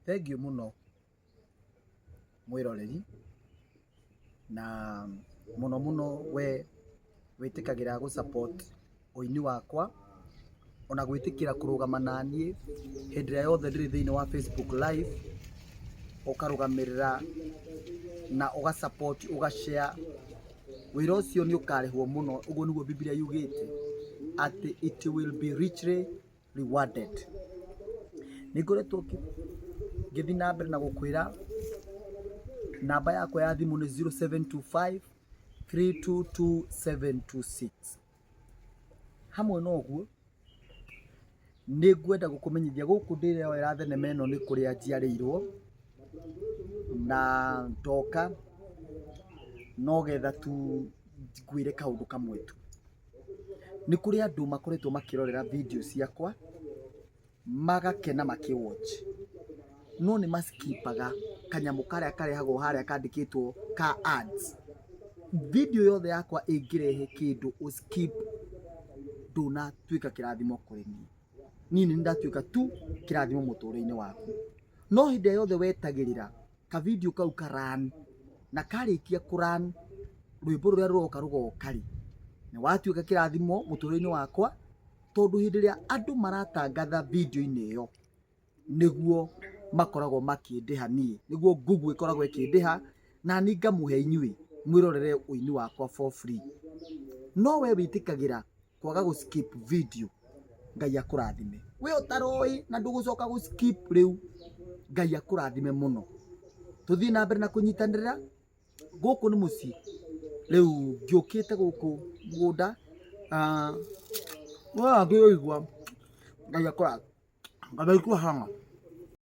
Thengiũ mũno mwĩroreri, na mũno mũno we wĩtĩkagĩra gũ support ũini wakwa, ona gwĩtĩkĩra kũrũgama naniĩ hĩndĩ ĩrĩa yothe ndĩrĩ thĩiniĩ wa Facebook live, ũkarũgamĩrĩra na ũga support, ũga share, wĩra ũcio nĩ ũkarĩhwo mũno, ũguo nĩguo Bibilia yugĩte, atĩ it will be richly rewarded. Nĩ ngoretwo ngĩthiĩ na mbere na gũkwĩra namba yakwa ya thimũ nĩ 0725 322 726. Hamwe na ũguo, nĩ ngwenda gũkũmenyithia gũkũ ndĩroera thenema ĩno nĩ kũrĩa njiarĩirwo, na ndoka no getha tu ngwĩre kaũndũ kamwe tu. Nĩ kũrĩ andũ makoretwo makĩrorera video ciakwa, magakena makĩ watch, no nĩ ma skip aga kanyamũ karĩa karehagwo harĩa kandĩkĩtwo ka ads. Video yothe yakwa ĩngĩrehe kĩndũ ũ skip ndũnatuĩka kĩrathimo kũrĩ niĩ. Niĩ nĩ niĩ ndatuĩka tu kĩrathimo mũtũrĩre-inĩ waku. No hĩndĩ ĩrĩa yothe wetagĩrĩra ka video kau ka run, na karĩkia kũ run rwĩmbo rũrĩa rũroka rũgoka rĩ, nĩ watuĩka kĩrathimo mũtũrĩre-inĩ wakwa, tondũ hĩndĩ ĩrĩa andũ maratangatha video-inĩ ĩyo, nĩguo makoragwo makĩndĩha niĩ, nĩguo Google ĩkoragwo ĩkĩndĩha, na niĩ ngamũhe inyuĩ mwĩrorere ũini wakwa for free. No we wĩtĩkagĩra kwaga gũ skip video, Ngai akũrathime. We ũtaroĩ na ndũgũcoka gũ skip rĩu, Ngai akũrathime mũno. Tũthiĩ na mbere na kũnyitanĩra, gũkũ nĩ mũciĩ, rĩu ngĩũkĩte gũkũ mũgũnda, we wangĩigua Ngai akũrathime. Ngai haha.